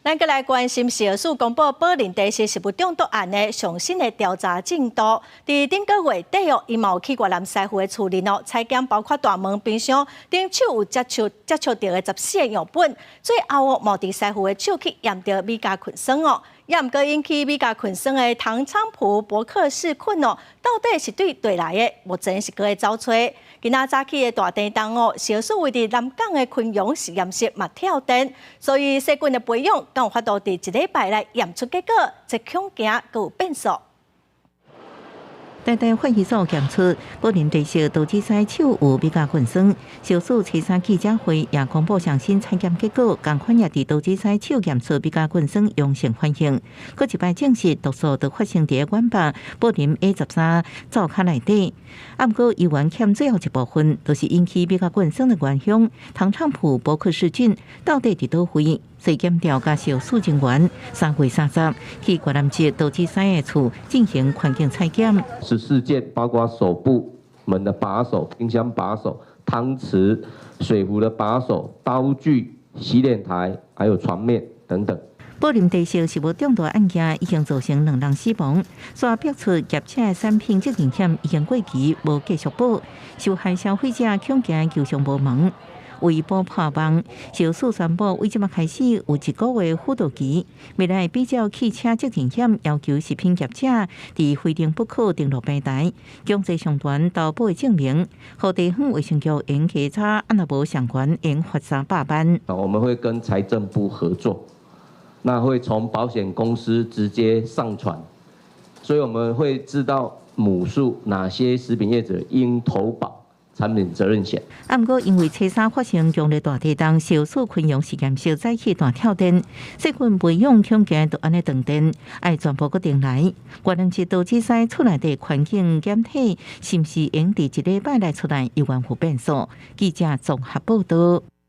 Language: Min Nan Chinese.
咱閣來關心食藥署公布寶林茶室食物中毒案的上新的調查進度。佇頂個月底哦，伊嘛有去越南師傅的厝裡哦，採檢包括大門、冰箱頂手有接觸著的14個樣本，最後哦，嘛佇師傅的手去驗著米家菌酸哦，也毋過引起米家菌酸的唐菖蒲伯克氏菌哦，到底是佗佗來的？目前是閣咧走揣。今仔早起的大地動哦，食藥署位佇南港的昆陽實驗室嘛跳電，所以細菌的培養敢有法度佇一禮拜內驗出結果，這恐驚閣有變數。台大法醫所檢出寶林茶室刀子師手有米家菌酸，食藥署初三記者會也公布上新採檢結果，仝款也佇刀子師手驗出米家菌酸陽性反應。閣一擺證實毒素都發生佇個阮北寶林 A13灶跤內底。啊，毋過猶原欠最後一部分，就是引起米家菌酸的元兇唐菖蒲伯克氏菌到底佇佗位？所以檢調佮食藥署人員3月30去越南籍刀子師的厝進行環境採檢。 14件，包括手部門的把手、冰箱把手、湯匙、水壺的把手、刀具、洗臉台，還有床面等等。寶林茶室食物中毒案件已經造成兩人死亡，煞爆出業者的產品責任險已經過期，無繼續保，受害消費者恐驚求償無門。為保破網，食藥署宣布，為這馬開始有一個月輔導期，未來比照汽車責任險，要求食品業者佇非定不可登錄平台，強制上傳投保的證明，予地方衛生局用稽查，啊若無相關，會罰300萬。我們會跟財政部合作，那會從保險公司直接上傳，所以我們會知道母數哪些食品業者應投保產品責任險。啊，毋過因為初三發生強烈大地動，食藥署昆陽實驗室早起大跳電，細菌培養恐驚就按呢斷電，愛全部閣重來。越南籍刀子師厝內底環境檢體，是毋是會佇一禮拜內出來，猶原有變數。記者綜合報導。